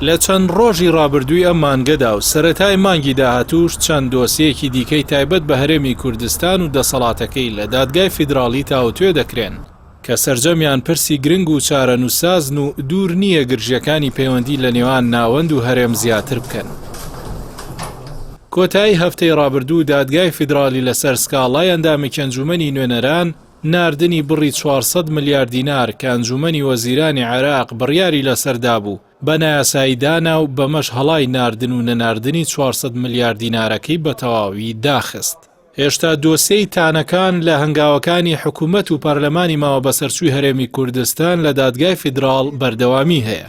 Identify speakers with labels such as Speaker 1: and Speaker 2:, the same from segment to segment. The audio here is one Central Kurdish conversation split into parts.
Speaker 1: لە چەند ڕۆژی ڕابردووی ئەم مانگەدا و سەرەتای مانگی داهاتووش چەند دۆسیەیەکی دیکەی تایبەت بە هەرێمی کوردستان و دەسەڵاتەکەی لە دادگای فیدراڵی تاوتوێ دەکرێن، کە سەرجەمیان پرسی گرنگ و چارەنووسسازن و دوور نییە گرژییەکانی پەیوەندی لە نێوان ناوەند و هەرێم زیاتر بکەن. کۆتایی هەفتەی ڕابردوو دادگای فیدراڵی لەسەر سکاڵای ئەندامێکی ئەنجوومەنی نوێنەران ناردنی بڕی 400 ملیار دینار کە ئەنجوومەنی وەزیرانی عێراق بڕیاری لەسەر دابوو بە نایاسایی دانا و بەمەش هەڵای ناردن و نەناردنی 400 ملیار دینارەکەی بە تەواوی داخست. هێشتا دۆسێی تانەکان لە هەنگاوەکانی حکومەت و پەرلەمانی ماوەبەسەرچووی هەرێمی کوردستان لە دادگای فیدراڵ بەردەوامی هەیە.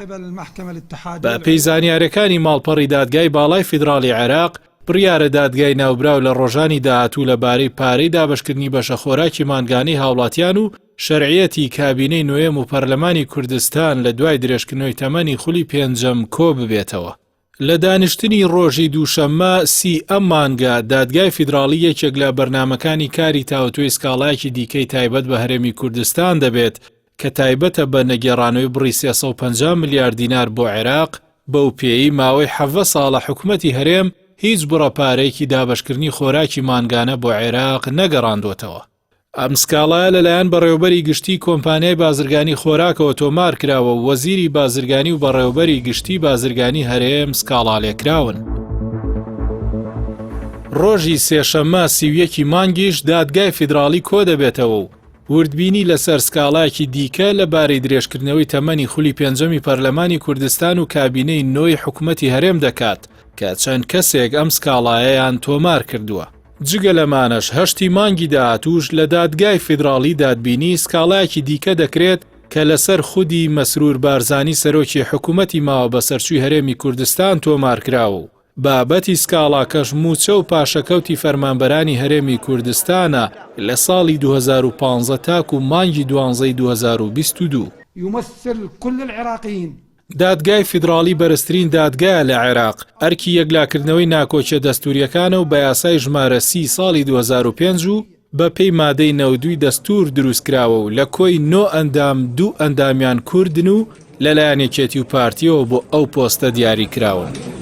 Speaker 1: بە پێی زانیارەکانی ماڵپەڕی دادگای باڵای فیدراڵی عێراق، بڕیارە دادگای ناوبراو لە ڕۆژانی داهاتوو لە بارەی پارەی دابەشکردنی بەشەخۆراکی مانگانەی هاوڵاتیان و شەرعیەتی کابینەی نۆیەم و پەرلەمانی کوردستان لە دوای درێژکردنەوەی تەمەنی خولی پێنجەم کۆببێتەوە. لە دانیشتنی ڕۆژی دووشەممە سی ئەم مانگە، دادگای فیدراڵی یەکێک لە بەرنامەکانی کاری تاوتوێی سکاڵایەکی دیکەی تایبەت بە هەرێمی کوردستان دەبێت کە تایبەتە بە نەگێڕانەوەی بڕی 350 ملیار دینار بۆ عێراق، بەو پێیەی ماوەی 17 ساڵە حکومەتی هەرێم هیچ بڕە پارەیەکی دابەشکردنی خۆراکی مانگانە بۆ عێراق نەگەڕاندووەتەوە. ئەم سکاڵایە لەلایەن بەڕێوەبەری گشتیی کۆمپانیای بازرگانی خۆراکەوە تۆمارکراوە و وەزیری بازرگانی و بەڕێوەبەری گشتیی بازرگانی هەرێم سکاڵالێکراون. ڕۆژی سێشەممە 31 ی مانگیش دادگای فیدراڵی کۆدەبێتەوە و وردبینی لەسەر سکاڵایەکی دیکە لەبارەی درێژکردنەوەی تەمەنی خولی پێنجەمی پەرلەمانی کوردستان و کابینەی نۆی حکومەتی هەرێم دەکات کە چەند کەسێک ئەم سکاڵایەیان تۆمارکردووە. جگە لەمانەش هەشتی مانگی داهاتووش لە دادگای فیدراڵی دادبینی سکاڵایەکی دیکە دەکرێت کە لەسەر خودی مەسرور بارزانی سەرۆکی حکومەتی ماوە بەسەرچووی هەرێمی کوردستان تۆمارکراوە و بابەتی سکاڵاکەش مووچە و پاشەکەوتی فەرمانبەرانی هەرێمی کوردستانە لە ساڵی 2015 تاکو مانگی دوانزەی 2022.
Speaker 2: یمثل کل العراقیین.
Speaker 1: دادگای فیدراڵی بەرزترین دادگایە لە عێراق، ئەرکی یەکلاکردنەوەی ناکۆکیە دەستورییەکانە و بە یاسای ژمارە سی ساڵی 2005 و بە پێی مادەی 92 ی دەستور دروستکراوە و لە کۆی نۆ ئەندام دوو ئەندامیان کوردن و لەلایەن یەکێتی و پارتیەوە بۆ ئەو پۆستە دیاریکراون.